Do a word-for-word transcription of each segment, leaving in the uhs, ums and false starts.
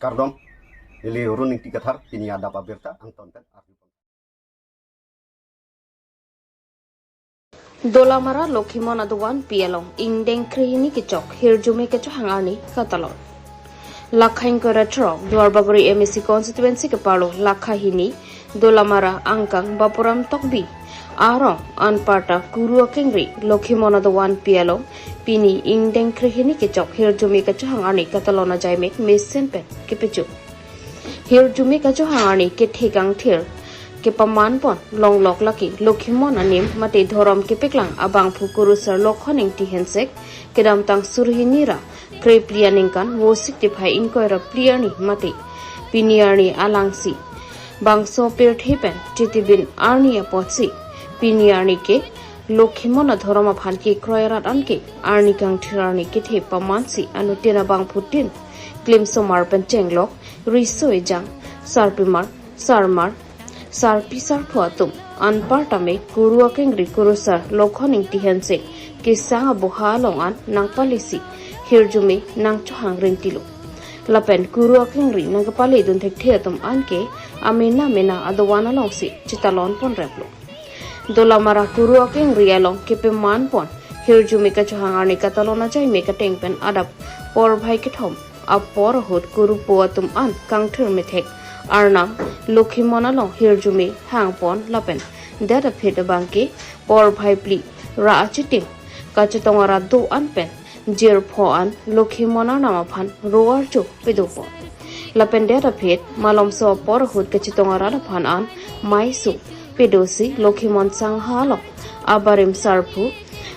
Kardom, neli Run Ingti Kathar, pini adap abirta angton pen arju. Dolamara Lokhimon adovan-pi along ingdeng krehini kechok hirjume kechohang arni katalon. Lakha ingkoi ra throk Duarbagori M A C constituency keparlo lakha hini Dolamara angkang Bapuram Tokbi arong anparta Kuru akengri Lokhimon adovan-pi along pini ingdeng krehini kechok hirjume kechohang arni katalon ajaimek mesen pen kepechun. Hirjume kechohang arni kethe kangthir kepaman pon longlok lake Lokhimon anim mate dhorom kepeklang abangphu Kurusar Lokhon Ingti Hensek kedamtang surhini ra krepli aningkan Vosik Tiphai ingkoi ra phli arni mate pini arni alangsi bangso pirthe pen chitibin arni apotsi pini arni ke Lokhimon adhorom aphan kekroi rat anke arni kangthir arni kethe pamansi anuttin abangphutin klimsomar pen chenglok riso ejang, sarpimar, sarmar, sarpi sarpo atum anparta me Kuru akengri Kurusar Lokhon Ingti Hensek kesang aboha along an nangpalesi hirjume nangchohang ringtilo. Lapen Kuru akengri nangkepaledun thekthe atum anke amena mena adovan alongsi chitalon ponreplo. Dolamara Kuru akengri along kepaman pon hirjume kechohang arni katalon ajaimek ateng pen adap porbhai kethom apor ahut Kurupo atum an kangthir methek arnam Lokhimon along hirjume hangpon lapen det aphi abangke porbhai phli ra achiting kachetong arat do-an pen jirpho an Lokhimon arnam aphan ro arjo pedopon. Lapen det aphi malomso apor ahut kachetong arat aphan an maiso pedosi Lokhimon sangha along abarim sarphu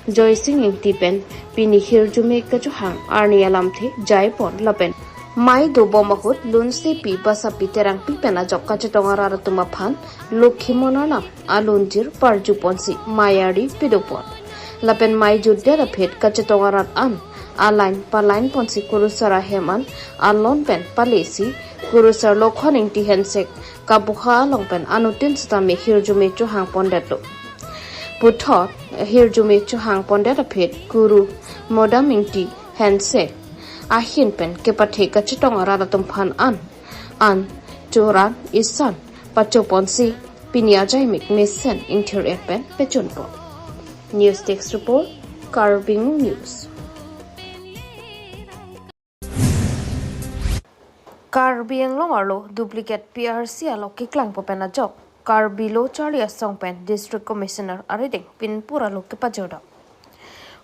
Joysing Ingti pen pini hirjume kechohang arni alamthe jaipon lapen mai dobom ahut lunsepi basapi terangpi pen ajok kachetong arat atum aphan Lokhimon arnam alunjir parjuponsi mai ari pedopon. Lapen mai jutdet aphi kachetong arat an alain palain ponsi Kurusar ahem an alon pen palesi Kurusar Lokhon Ingti Hensek kabuha along pen anuttin sitame hirjume chohang pondetlo. Puthot hirjume chohang pondet aphi Kuru Modam Ingti Hensek ahin pen kepathe kachetong arat atum aphan an an choran isan pachoponsi pini ajaimek mesen ingthir-et pen pechunpon. News Desk Report, Karbi Anglong News. Karbi Anglong arlo duplicate P R C along keklangpo pen ajok Karbi Lo Charli Asong pen District Commissioner arideng pinpur alo kepajodam.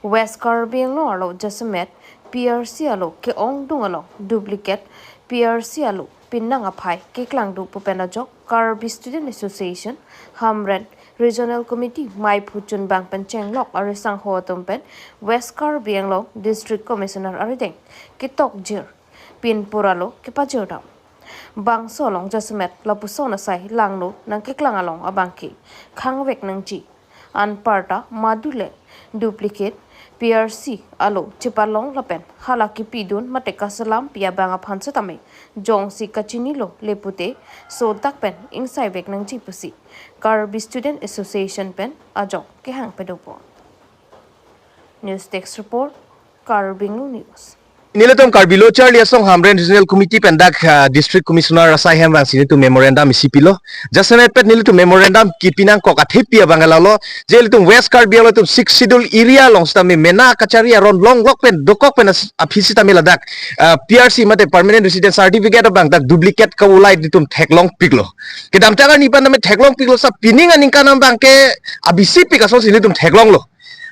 West Karbi Anglong arlo jasemet P R C along ke-ongdung along duplicate P R C along pinang aphai keklangdunpo pen ajok Karbi Student Association, Hamren Regional Committee maiphu chunbang pen chenglok arisangho atum pen West Karbi Anglong District Commissioner arideng ketokjir pinpur alo kepajodam. Bangso along jasemet lapuson asai langno nangkeklang along abangke khangvek nangji. Anparta madule duplicate P R C along chepalong lapen hala kepidun mate kaselampi abang aphan setame jongsi kachinilo le pute sodak pen ingsaivek nangji pusi Karbi Student Association pen ajok kehang pedopon. News Desk Report, Karbi Anglong News. Nelitum Karbi Lo Charli Asong Hamren Regional Committee pen dak, ah, District Commissioner asai hem vangsi nelitum memorandum isi pilo. Jasemet pen nelitum memorandum kepinangkok athepi abang lalo je ilitum West Karbi Anglong ilitum Sixth Schedule area along sitame mena kachari aron longlok pen dokok pen as-, aphi sitame ladak, ah, P R C mate Permanent Resident Certificate abang dak duplicate ka-ulai nelitum theklongpiklo. Kedamtang arni pen name theklongpiklo, sa pining aningkan abangke abisipik asonsi nelitum theklonglo.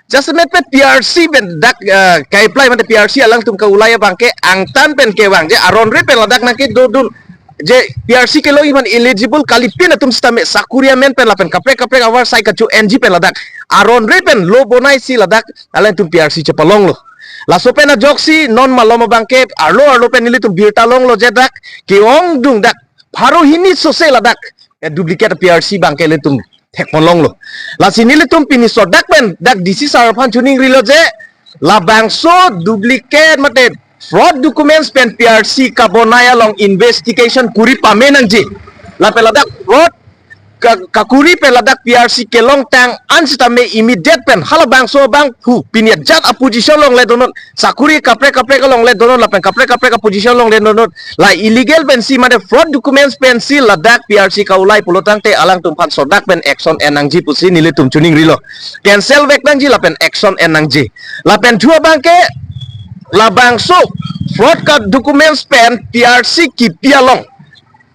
Jasemet pen P R C pen dak, eh, ka-apply mate P R C alangtum ka-ulai abangke angtan pen kevang je aron re pen ladak nangkedodun je P R C kelong iman eligible kalipin atum sitame sakuri amen pen lapen kaprek kaprek avarsai kacho-enji pen ladak aron re pen lo bonaisi ladak alangtum P R C chepalonglo. Laso pen ajoksi non malom abangke arlo arlo pen nelitum birta longlo je dak ke-ongdung dak pharo hini sose ladak, eh, duplicate P R C abangke ilitum thekponlonglo. Lasi nelitum pini sodak pen dak D C sir aphan chiningrilo je labangso duplicate mate fraud documents pen P R C kabonai along investigation kuri pame nangji. Lapen ladak fraud ka-, kakuri pen ladak P R C kelongtang an sitame immediate pen halabangso abangphu pini ajat a-position along le donot, sakuri kaprek kaprek along le donot lapen kaprek kaprek a-position along le donot, la illegal pensi mate fraud documents pensi ladak P R C kaulai pulotangte alangtum aphan sodak pen action en nangji pusi nelitum chiningrilo. Cancel vek nangji lapen action en nangji. Lapen thu abangke labangso fraud ka documents pen P R C kipi along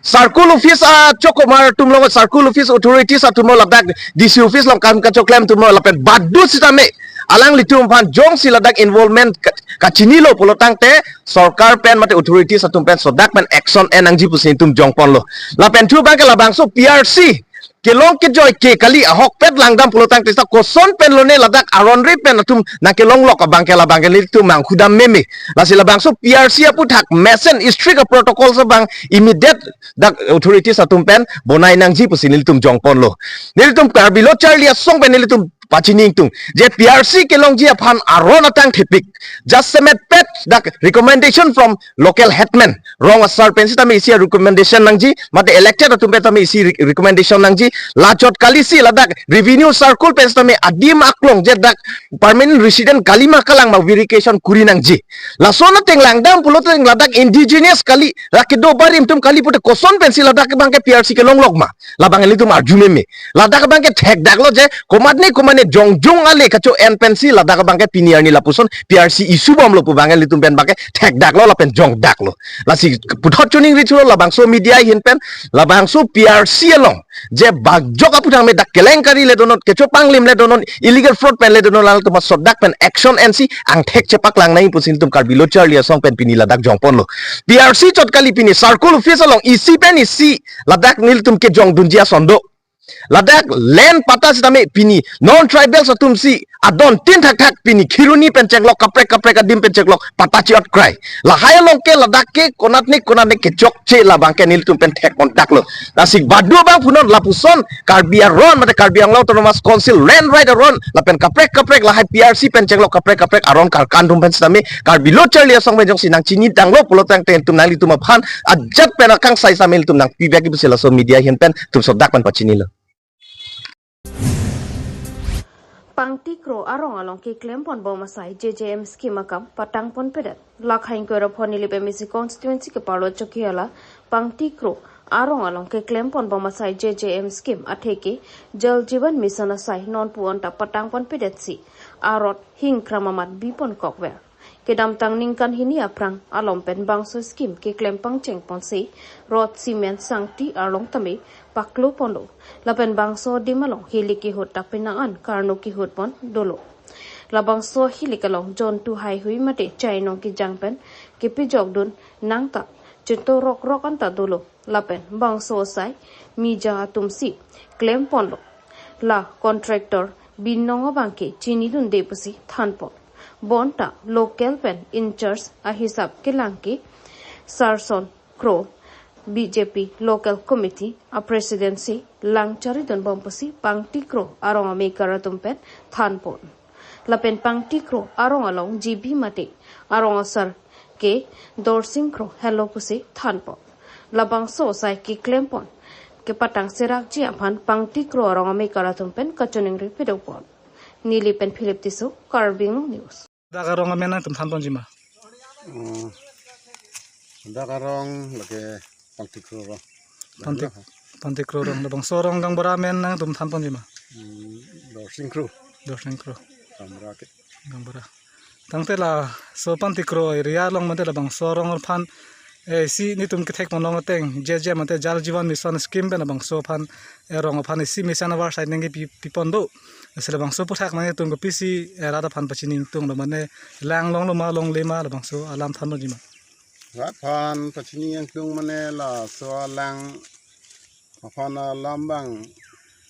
circle office achokomar atum along, circle office authorities atum along, ladak D C office along kam kachoklem atum along lapen badu sitame alanglitum aphan jongsi ladak involvement ka-, kachinilo pulotangte sorkar pen mate authorities atum pen sodak pen action en nangji pusi nelitum jongponlo. Lapen thu abangke labangso P R C kelong kejoi ke kali, ahokpet langdam pulotangte sa koson pen lone ladak aron ri pen atum nangkelonglok abangke labangke nelitum nangkhudam meme. Lasi labangso P R C aphuthak mesen strict a-protocols abang immediate dak authorities atum pen bonai nangji pusi nelitum jongponlo. Nelitum Karbi Lo Charli Asong pen nelitum pachini ingtung je P R C kelongji aphan aron atang thepik, jasemet pet dak recommendation from local headman, rong asar pen sitame isi recommendation nangji, mate elected atum pen tame isi re-, recommendation nangji. Lachot kalisi ladak revenue circle pen sitame adim aklong je dak permanent resident kalima kalang ma verification kuri nangji. Lason ateng langdam puloteng ladak indigenous kali, la kedo barim atum kali pute koson pensi ladak abangke P R C kelonglok ma, labang nelitum arju meme. Ladak abangke thekdaklo je komatne komatne jongjong ale kacho-en pensi ladak abangke pini arni lapuson P R C issue bomlo pu abang nelitum pen abangke thekdaklo lapen jongdaklo. Lasi puthot chiningrilo labangso media ahin pen, labangso P R C along je bak jok aphuthak me dak kelengkari le donot, kechopanglim le donot, illegal fraud pen le donot, alangtum aphan sodak pen action ensi angthek chepaklang nangji pusi nelitum Karbi Lo Charli Asong pen pini ladak jongponlo. P R C chot kali, pini circle office along isi pen isi ladak nelitum kejongdunji ason do. Ladak land patta sitame pini non tribals atumsi adon tin thakthak pini Kheroni pen chenglok, kaprek kaprek adim pen chenglok patta chi-ot krai. Lahai along ke ladak ke konatne konatne kechokche, labangke nelitum pen thekpon daklo. Lasi badu abangphu non lapuson Karbi aron mate Karbi Anglong Autonomous Council land right aron lapen kaprek kaprek lahai P R C pen chenglok kaprek kaprek aron karkan atum pen sitame Karbi Lo Charli Asong pen jongsi nangchinitanglo pulotangte nelitum nanglitum aphan ajat pen akangsai sitame nelitum nangpi bek pusi laso media ahin pen nelitum sodak pen pachinilo. Pangtikro arong along keklempon bom asai J J M scheme akam patangponpedet. Lakhang Koiraphon Nilip M A C constituency keparlo Chokihola Pangtikro arong along keklempon bom asai J J M scheme atheke Jal Jeevan Mission asai nonpu anta patangponpedetsi arot hingkram amat bipon kokver. Kedamtang ningkan hini aphrang alom pen bangso scheme keklem pangchengponsi rot, cement, sangti arlong tame pakloponlo. Lapen bangso adim along hilik kehut ta penang an karno kehutpon dolo. Labangso hilik along jontu haihui mate chainong kejang pen kepejokdun nangta cheto rokrok anta dolo. Lapen bangso asai mija atumsi klemponlo. La contractor binong abangke chinidunde pusi thanpon. Bonta local pen in charge ahisap kelang ke Sarson Kro, B J P local committee a president si lang charidun bom pusi Pangtikro arong amekar atum pen thanpon. Lapen Pangtikro arong along G B mate arong asar ke Dorsing Kro henlo pusi thanpon. Labangso asai keklempon kepatang serakji aphan Pangtikro arong amekar atum pen kachiningri pedopon. Nilip pen Philip Tisso, Karbi Anglong News. Dak arong amen nangtum thanponji ma? Hmm. Dak arong lake Pangtikro arong. Pantik, Pangtikro arong. Labangso arong gaonbura amen nangtum thanponji ma? Hmm, Dorsing Kro. Dorsing Kro. Gaonbura ke. Gaonbura. Tangte laso Pangtikro area along mate labangso arong aphan, eh, isi nelitum kethekpon long ateng, J J mate Jal Jeevan Mission scheme pen labangso aphan, eh, arong aphan isi mission avar side nangkepi, pipon do. Lasi labangso aphuthak nangtum kopisi, eh, rat aphan pachini ingtunglo mane lang longlo ma longle ma labangso alam thanponji ma? Rat aphan pachini ingtung mane laso alang aphan alam abang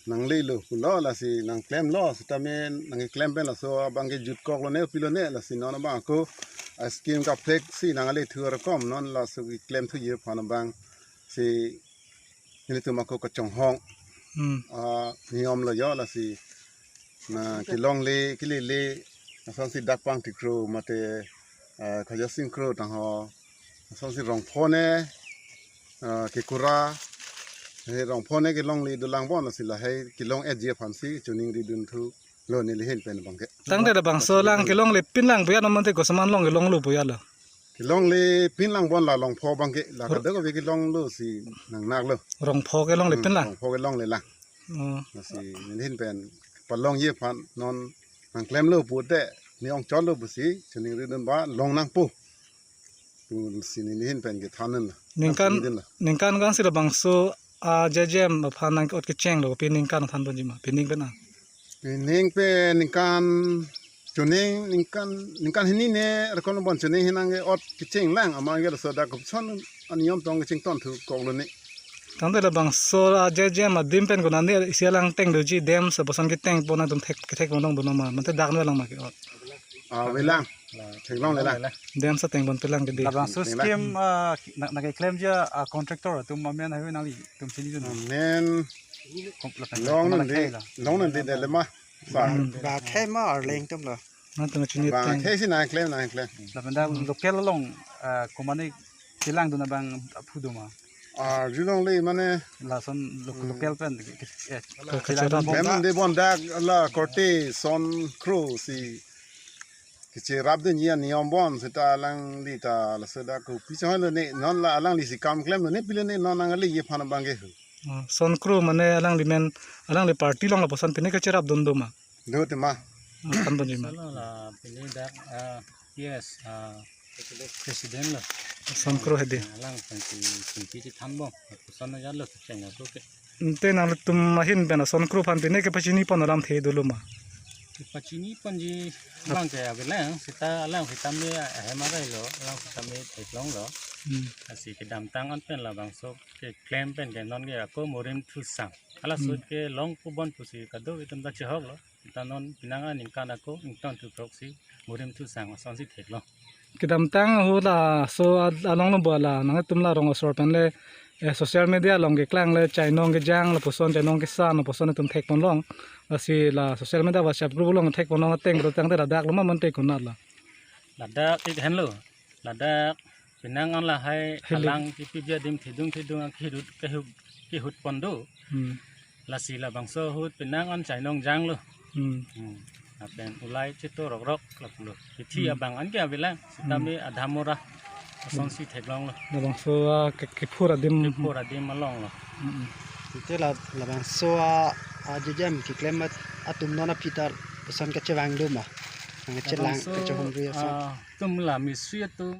nanglelo pulo, lasi nangklemlo sitame nangkeklem pen laso abangke jutkoklo ne pilo ne, lasi non abang ako a scheme kaprek si nangle thu arokom non laso keklem thuji aphan abangsi nelitum ako kachonghong. Hmm. Ah, niyom lo jo, lasi na kelongle kelele asonsi dak Pangtikro mate, ah, Khajasing Kro tangho asonsi rongphone, ah, kekura He Rongpho ne kelongle dolang bon, lasi lahai kelong-etji aphansi choningri dunthu lo neli ahin pen abangke. Tangte labangso alang kelongle pin lang pu ya, no mate kosaman along kelonglo pu ya lo? Kelongle pin lang bon la Rongpho abangke, la kadokave kelonglo si nangnak lo. Rongpho kelongle pin lang? Hmm, Rongpho kelongle lang. Oh. Lasi neli ahin pen palongji aphan non nangklemlo pute, ne ongchotlo pusi choningri dun ba long nangpo pusi neli ahin pen kethan dun lo. Ningkan, nangsi dun lo. Ningkan kan si labangso a J J M aphan nang ot kecheng lo, pi ningkan than ponji ma, pi ning pen a? Pi ning pen ningkan, choning ningkan, ningkan hini ne rekon bon choning hinang ke ot kecheng lang, amat ke laso dak koson aniyom tong kecheng ton thu kok lo ne. Tangte labangso a J J M adim pen konane isi alang teng doji, dam lapuson keteng pon atum thek, kethek pon long dun ma, mate dak no lang ma ke ot? Ah, avelang. Theklongle lang. Dam sa teng pon pelang ke di. Labangso scheme, ah, na, nangkeklemji a contractor atum amen haihui nanglitum chini dun? Amen. Kom-, lapen long nang di, la. Long nang di dele ma. Ba. Hmm. Ba khei ma Arleng atum lo. Na tang chini ba teng. Khei si nangklem, nangklem. Lapen dak local along, ah, komane kelang dun abang aphu do ma? Arjulongle mane. Lason lo-, hmm, local pen ke, ke, eh, ke, kelang dun kacharap. Bom. Klem de bon dak la korte Son Kro si kecherap dunji aniyom bon seta alangli ta laso dak kopi chonghoi lo ne, non la alangli si kam klem lo ne, pilo ne non nangleji aphan abangke hu. Oh, Son Kro mane alangli men, alangli party along lapuson pine kecherap dun do ma? Do te ma. Ah, than ponji ma. Solo la pine dak, ah, yes, ah, president lo. Son Kro hedi. Alang pensi, pensi si than bom. Koson ya lo, cheng lo ke. Ante nanglitum ahin pen a Son Kro aphan pine kepachini pon alamthe dolo ma? Kepachini ponji abangke avelang, seta alang sitame ahem arai lo, alang sitame theklong lo. Hmm. Lasi kedamtang an pen labangso keklem pen ke non ke ako Morim Thu Sang. Hala, hmm, sut kelong pu bon pusi kadokave atum ta chehok lo. Seta non penang aningkan ako ington thu throksi Morim Thu Sang asonsi theklong. Kedamtang ahut laso a-, along lo bo la, nangtum la rong asor pen le, eh, social media along keklang le chainong kejang lapuson chainong kesan lapuson atum thek pon long. Lasi la social media WhatsApp group along thek pon long ateng ro tangte ladak lo ma mate konat la? Ladak ik henlo. Ladak penang an lahai, helo, alang kepiji adim thedung thedung akehut, kehut, kehut pon do. Hmm. Lasi labangso ahut penang an chainong jang lo. Hmm. Hmm. Lapen ulai cheto rokrok lapulo. Kithi, hmm, abang an ke avelang. Sitame, hmm, adhamora asonsi theklong lo. Labangso a ke-, kephur adim. Kephur adim along lo. Hmm. Ante la, labangso a, a J J M keklem at-, atum non aphi ta lapuson kachevang do ma? Nangchelang, labangso, kachehumri ason, ah, atum la mistri atum.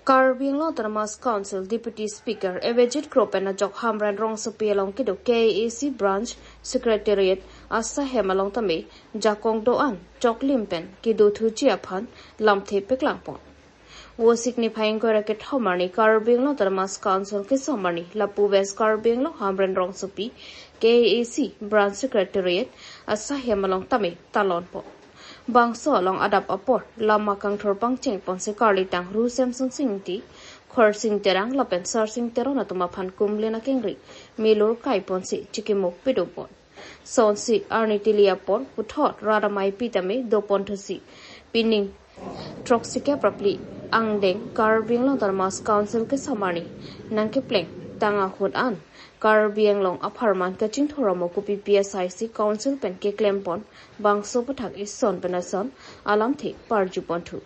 Karbi Anglong Autonomous Council Deputy Speaker Avijit Kro pen ajok Hamren Rongsopi along kedo K A A C Branch Secretariat asahem along tame jakong do-an choklim pen kedo thuji aphan lamthe paklang pon. Vosik niphai ingkoi ra kethom arni Karbi Anglong Autonomous Council kesom arni lapu West Karbi Anglong Hamren Rongsopi K A A C Branch Secretariat asahem along tame talon pon. Bangso along adap apor lama kangthur pangcheng ponsi karlitang Ru Semson Sing Ingti, Khorsing Terang lapen Sarsing Teron atum aphan kumlin akengri milur kai ponsi chikimuk pido pon. Sonsi arni tili apor puthot rat ameipi tame dopon thusi pining throksi kep ra phli angdeng Karbi Anglong Autonomous Council kesom arni nangkepleng tang ahut an Karbi Anglong apharman kachingthur amo kopipi asai si Council pen keklem pon bangso aputhak ison pen ason alamthe parju pon thu.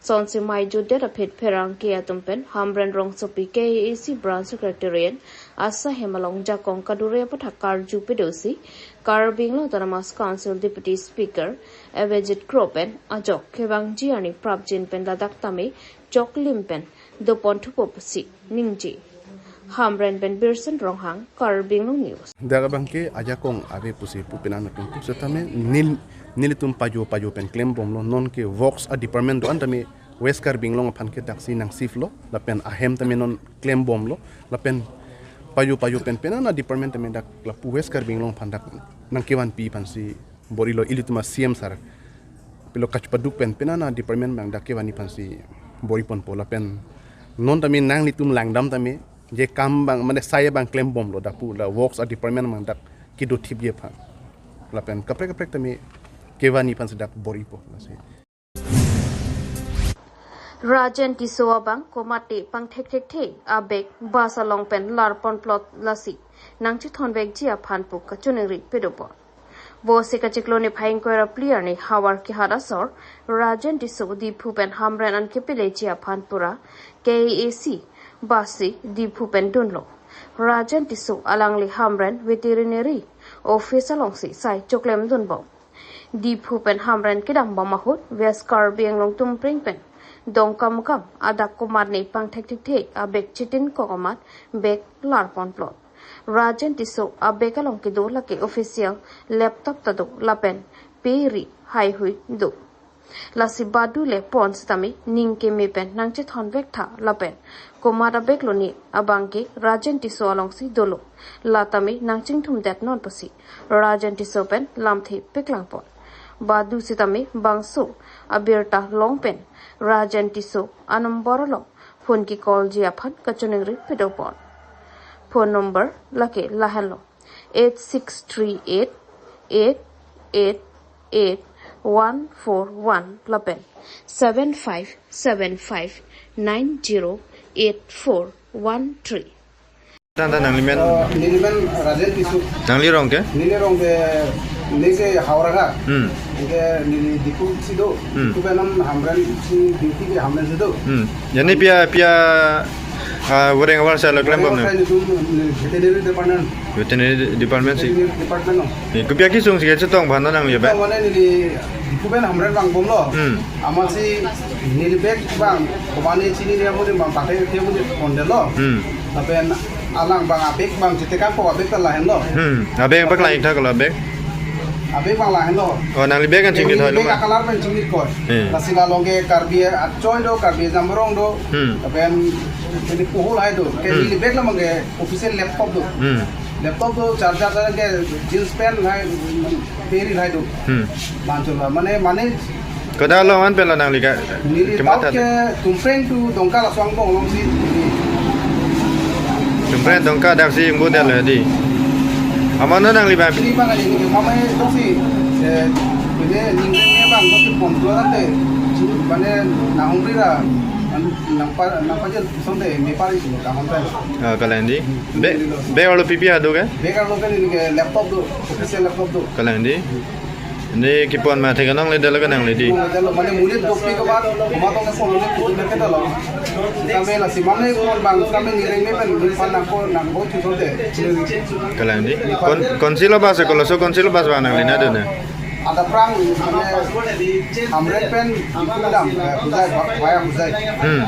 Sonsi mei jutdet aphi pherangke atum pen Hamren Rongsopi K A A C Branch Secretariat asahem along jakong kadure aputhak karju pidosi Karbi Anglong Autonomous Council Deputy Speaker Avijit Kro pen ajok kevangji arni prapjin pen ladak tame choklim pen dopon thupo pusi ningje. Hamren pen Birsen Ronghang, Karbi Anglong News. Dak abangke ajakong ave pusi pu penan atum pu setame nil-, nelitum pajo pajo pen klem bomlo, non ke works a department do-an tame West Karbi Anglong aphan ke daksi nang shift lo, lapen ahem tame non klem bomlo, lapen pajo pajo pen penan a department tame dak lapu West Karbi Anglong aphan dak nangkevanpi aphansi bor-ilo, ilitum a C M sir pilo kachepaduk pen penan a department abang dak kevanji aphansi bor-i ponpo lapen non tame nanglitum langdam tame je kam abang mane sai abang klem bomlo dak pu la works a department abang dak kedo thipji aphan lapen kaprek kaprek tame kevanji aphansi dak bor-ipo lasi. Rajen Tisso abang komatne pangthekthekthe abag bus along pen larponplot lasi nangchethonvekji aphan pu kachiningri padopon. Bose kachiklo niphai ingkoi ra phli arni havar kihat asor Rajen Tisso Diphu pen Hamren an kepeleji aphan pura K A A C bus si Diphu pen dunlo. Rajen Tisso alangli Hamren Veterinary Office alongsi sai choklem dunbom. Diphu pen Hamren kedambom ahut West Karbi Anglong Tumpreng pen Dongkamukam adak komatne pangthekthekthe abag chitin kokomat bag larponplot. Rajen Tisso abag along kedo lake official laptop ta do lapen peri haihui do. Lasi badu le pon sitame ning keme pen nangchethonvek tha lapen komat abag lone abangke Rajen Tisso alongsi dolo. Latame nangchingthumdet non pusi Rajen Tisso pen lamthe paklangpon. Badu sitame bangso abirta long pen Rajen Tisso anumber along phone kecallji aphan kachiningri padopon. Phone number lake lahenlo: eight six three eight eight eight eight one four one lapen seven five seven five nine zero eight four one three. Tanta nangli men? Oh, neli men Rajen Tisso. Nangli rong ke? Neli rong ke, neli ke Howraghat. Hmm. Ke neli Diphu si do. Hmm. Diphu pen non Hamren si, Diphu ke Hamren si do. Hmm. Jadi pia, pia, ah, wareng war sa lo klem bom ne? Wareng war sa nelitum, neli veterinary department. Veterinary department si. Veterinary department lo. Eh, kopia kesung si kachetong aphan nangli abag? Mane neli Diphu pen Hamren vangbomlo. Hmm. Amatsi neli bag abang komatne chinine pu de bang pathekthekthe pu de pondetlo. Hmm. Lapen alang abang abag abang chetekangpo, abag ta lahenlo. Hmm. Abag abang lain tha kalo abag? Abag abang lahenlo. Oh, nangli bag an chingkit. Neli hoilo bag ma? Acolor pen chingkit ko. Hmm. Lasi la along ke Karbi achoi do, Karbi ajambor do. Hmm. Lapen neli puhul hai do. Ke, hmm, neli bag la abangke official laptop do. Hmm. Laptop do, charger, charger ke jeans pant hai, peri hai do. Hmm. Lanchin la, mane, mane. Kodak along an pen la nangli ke? Neli kemat town ta ke Tumpreng to Dongka laso angbong alongsi. Tumpreng Dongka daksi ingbo detlo di. Amat non nangli abang? Neli abang neli ke mama toksi, eh, pine ning abang toksi pon tu ante. Mane nanghumri ra, nangpa, nangpajir sonte mepari tu tahun pen. Ah, kalang di. Bag, bag arlo pi pi ado ke? Bag arlo ke neli ke laptop do, official laptop do. Kalang di. Ne kepon ma thek anong le detlo ke nangli di? Mane monit dopik komat, komat tong ke monit dopik ke detlo. Kami lasi mane pon abang, kami nireng me pen, nireng pan nangko, nangko chuto de. Kalang di. Kon, konsilo bus, koloso konsilo bus abang nangli nado ne? Adapprang, mane, Hamren pen Diphu dam, eh, Hojai, via Hojai. Hmm.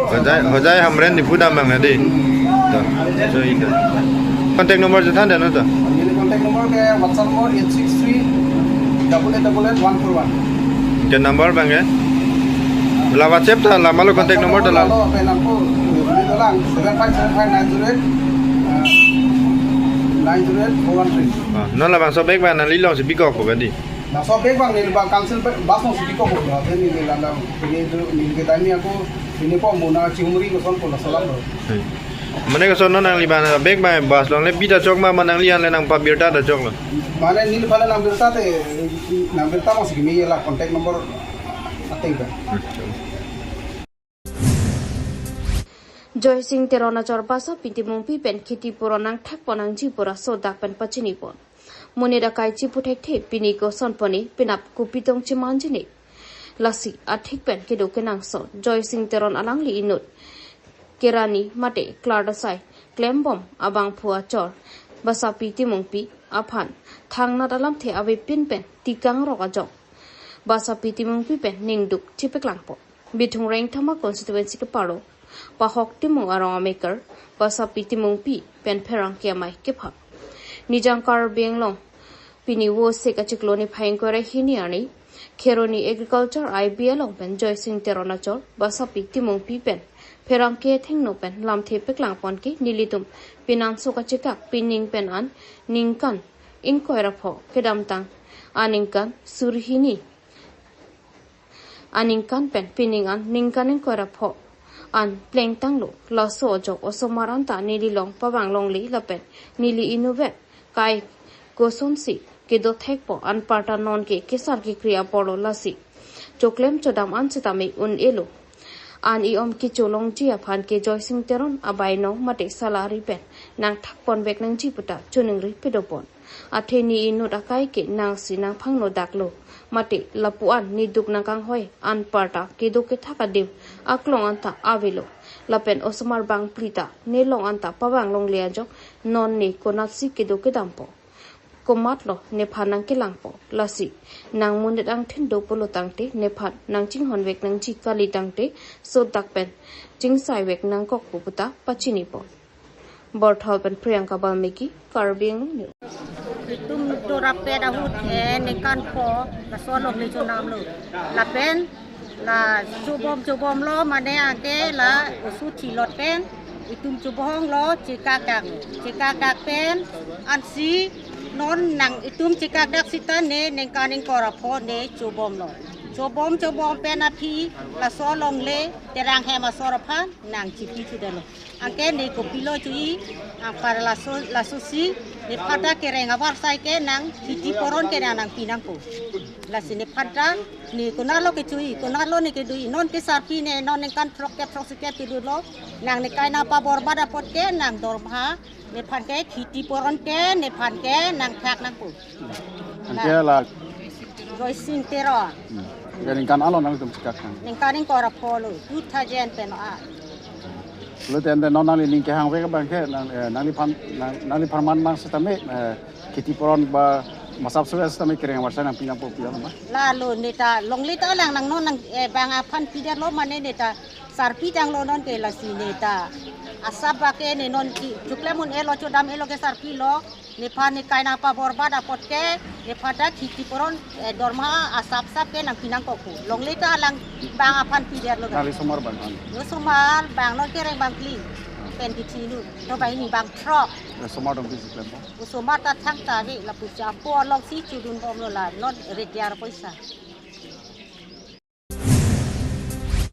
Hojai, Hojai Hamren Diphu dam abang na di. To. So, ito. Contact number chethan dano to? Neli contact number ke WhatsApp number eight six three double eight double eight one four one. Ke number abang ke? La WhatsApp ta, la malo contact number ta la? Lo, pe nangko, ini dolang, seven five seven five nine zero eight, eh, nine zero eight four one three. Ah, non labangso bag abang nangli alongsi bikokpo ke di? Laso bag abang neli abang council bus alongsi bikokpo, lapen neli la, la, ini tu, neli ke time ako, ini po mona chihumri kosonpo laso alam lo. Hmm. Mane koson non nangli abang bag abang bus along le bi ta chok ma, ma nangli an le nangpabirta ta choklo? Mane neli aphan le nangbirta te, nangbirta abangsi keme la contact number ateng abang. Hmm. Joysing Teron achor Basapi Timungpi pen khiti pura nangthekpon nangji pura sodak pen pachinipon. Monit akai chiputhekthe pini kosonpon ne, penap kopi tong chimanji ne. Lasi athik pen kedo kenangsot Joysing Teron alangli inut kerani mate klardasai klembom abangphu achor Basapi Timungpi aphan thangnat alamthe avepin pen tikangrok ajok Basapi Timungpi pen ningduk chipaklangpo. Bithung Rengthama constituency keparo Pahok Timung arong amekar Basapi Timungpi pen pherangke amei kepha. Nijang Karbi Anglong pini Vosik achiklo niphai ingkoi ra hini arni Kheroni Agriculture I B along pen Joysing Teron achor Basapi Timungpi pen pherangke athengno pen lamthe paklangpon ke nelitum pinanso kachekak pining pen an ningkan ingkoi ra pho kedamtang aningkan suri hini aningkan pen pining an ningkan ingkoi ra pho an plengtanglo. Laso ajok osomar anta neli along pavang longle lapen neli inutvet kai kosonsi kedo thekpo anparta nonke kesar kekri aporlo lasi choklem chodam an sitame un-elo. an i-om kecholongji aphan ke Joysing Teron abainong mate salari pen nangthakponvek nangji puta choningri pedopon. Athe ne inut akai ke nangsi nangphangno daklo. Mate lapu-an ne duk nangkanghoi anparta kedo kethak adim aklong anta avelo. Lapen osomar bangphli ta ne long anta pavang longle ajok non ne konatsi kedo kedampo, komatlo nephan nangkelangpo. Lasi nangmonit angthin do pulo tangte nephan nangchinghonvek nangji kali tangte sodak pen chingsai vek nangkokpo puta pachinipo. Borthol pen Priyanka Balmiki, Karbi Anglong News. Itum dorap pet ahut, eh, ningkan pho laso along le chonamlo. Lapen la chobom chobomlo mane anke la osu thilot pen itum chobomlo chekak dak. Chekak dak pen ansi non nang itum chekak dak sita ne ningkan ingkoi ra pho ne chobomlo. Chobom chobom pen aphi laso along le Terang hem asor aphan nangchipi chudelo. Anke ne kopilo chui, anpar laso, laso si, nephan ta kereng avarsai ke nang khiti poron ke nang nangpi nangpo. Lasi nephan ta ne konatlo kechui, konatlo ne kedui, non ke sarpi ne, non ningkan throk kep throk sikep kedolo, nang ne kaina paborbat apot ke nang dorma, nephan ke khiti poron ke, nephan ke nangthak nangpo. Anke la Joysing Teron. Hmm. Ya ningkan alo nangtum chekak nang. Ningkan ingkoi ra pholo, two thousand pen a. Lo tende non nangli ning kehangvek abang ke nang, eh, nangliphan, nang, nangliphan man mang sitame, eh, khiti poron ba masap suwe sitame kereng avarsai nangpi nangpo pi ma. Lalo ne ta longle ta lang nang non nang, eh, bang aphan pidetlo mane ne ta sarpi tanglo non ke lasi ne ta asap ba ke ne non ki chuklemun elo chodam elo ke sarpilo. Nephan ne kaina paborbat apot ke, nephan ta khiti poron, eh, dorma asap sap ke nangpi nangkokpo. Longle ta lang bang aphan pidetlo. Nangli osomar bang aphan? Osomar bang non kereng bangphli. Pen kithi nu. To bang ini bang throk. Eh, osomar dong pisi klempo? Osomar ta thangta ave lapusi apo along si chodunbomlo la non retired poisa.